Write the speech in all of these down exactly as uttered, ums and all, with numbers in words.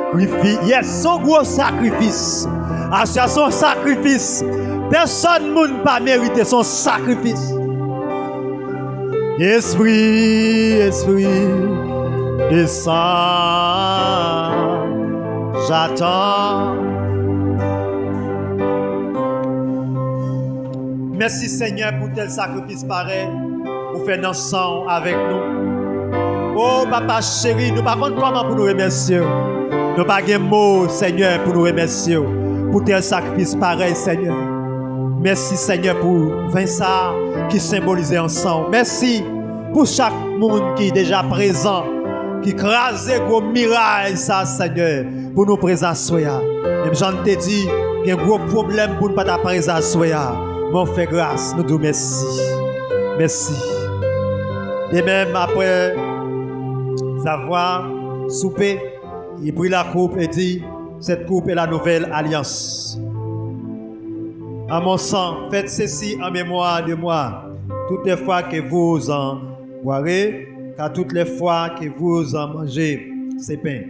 Sakrifis, yes, se yon gwo sakrifis. Aswè a se yon sakrifis. Pèsòn moun pa merite, se yon sakrifis. Espri, Espri, desann, j'attends. Mèsi, Senyè, pou tèl sakrifis parèy ou fè nan san w avèk nou. O Papa cheri, nou pa konn kòman pou nou remèsye w. Nou pa gen mo, Senyè, pou nou remèsye w pou tèl sakrifis parèy, Senyè. Mèsi, Senyè, pou ven sa a ki senbolize an san w. Mèsi pou chak moun ki deja prezan, ki kraze gwo miray sa, Senyè, pou nou prezan aswè a. Menm jan n te di, gen gwo pwoblèm pou n pa ta prezan aswè a. Men w fè gras, nou di w mèsi. Mèsi. De menm, après avoir soupé, il prit la coupe et dit, cette coupe est la nouvelle alliance. En mon sang, faites ceci en mémoire de moi, toutes les fois que vous en boirez, car toutes les fois que vous en mangez ce pain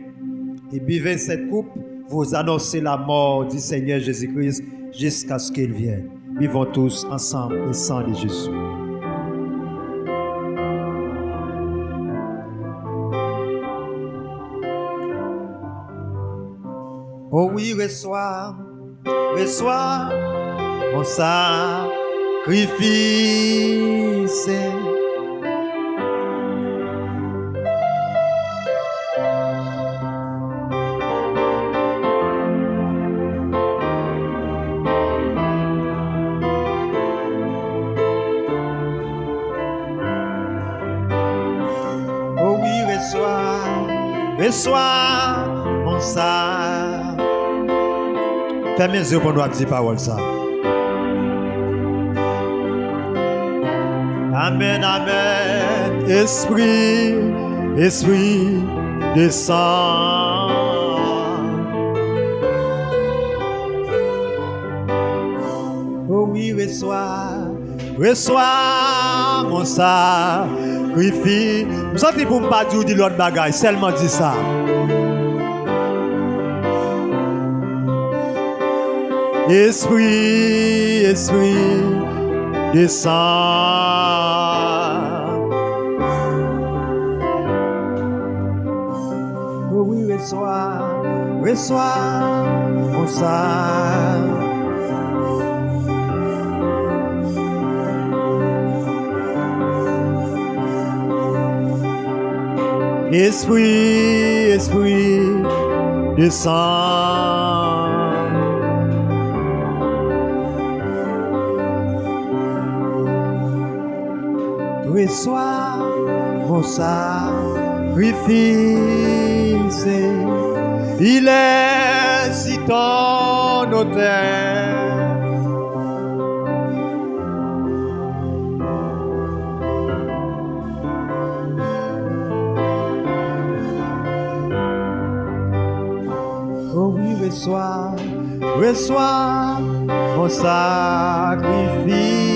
et buvez cette coupe, vous annoncez la mort du Seigneur Jésus-Christ jusqu'à ce qu'il vienne. Buvons tous ensemble le sang de Jésus. Oh oui, reçois, reçois mon sacrifice. Oh oui, reçois, reçois mon sa. Fèmen zye w pandan w ap di pawòl sa. Amèn, amèn. Espri, Espri, desann. Oh oui, reçois, reçois mon sacrifice. M santi pou m pa di w di lòt bagay, sèlman di sa. Espri, Espri, desann. Oh oui, reçois, reçois mon sa. Espri, Espri, desann. Reçois mon sacrifice, il est sur ton autel. Oh oui, reçois, reçois mon sacrifice.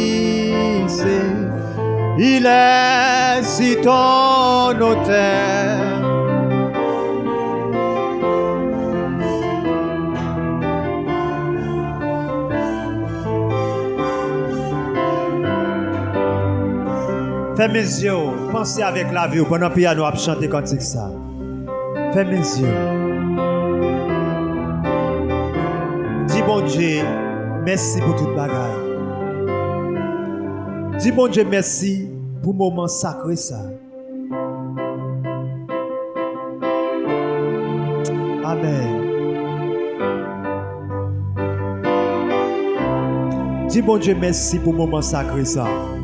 Il est sur ton autel. Fèmen zye w, panse avèk lavi w pandan pyano ap chante kantik sa. Fèmen zye w. Di Bondye mèsi pou tout bagay. Di Bondye mèsi pou moman sakre sa. Amèn. Di Bondye mèsi pou moman sakre sa. Amèn.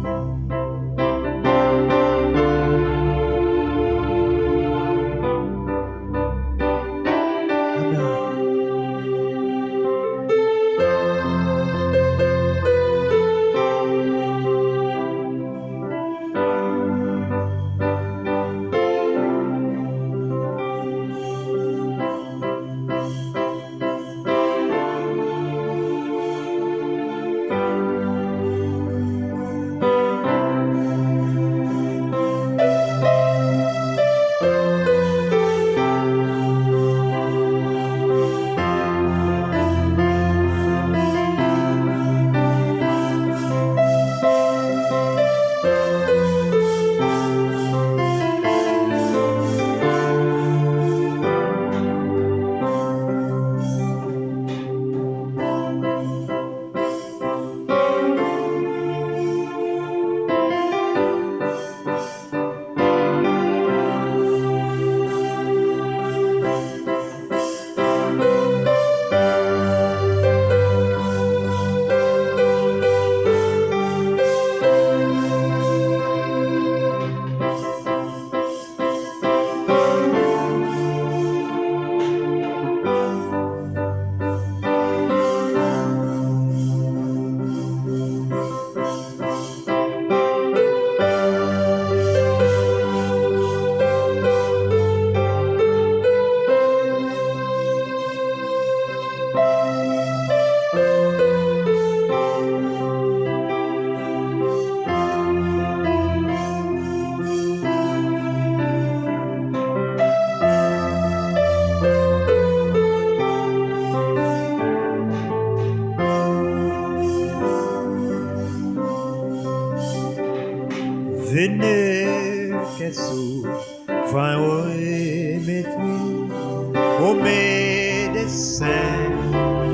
Aux médecins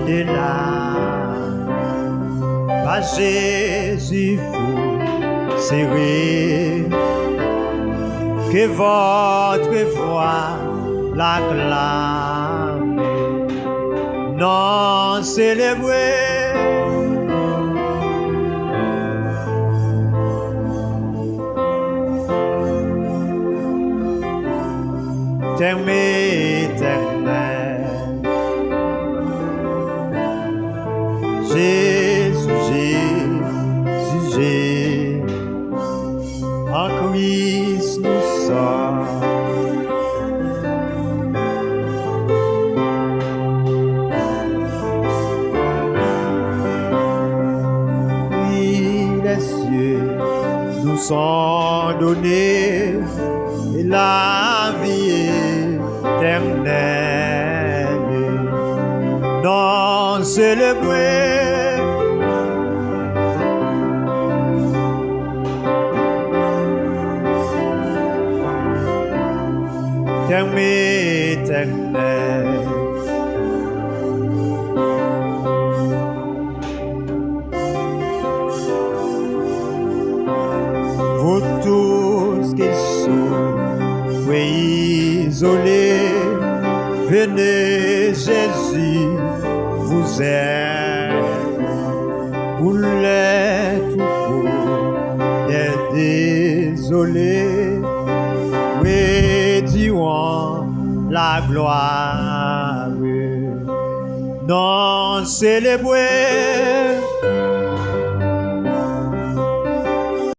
de l'âme, par Jésus vous serez, que votre voix l'acclame. Non, célébrez. Thème éternel. Jésus, Jésus, Jésus, en Christ nous sommes. Puis les cieux nous sont donnés et la vie éternelle. Non, célébrez. Thème éternel. Vous tous qui souffrez isolés, venez, Jésus vous aime. Pour les troupeaux des désolés, rediront la gloire. Non, célébrez.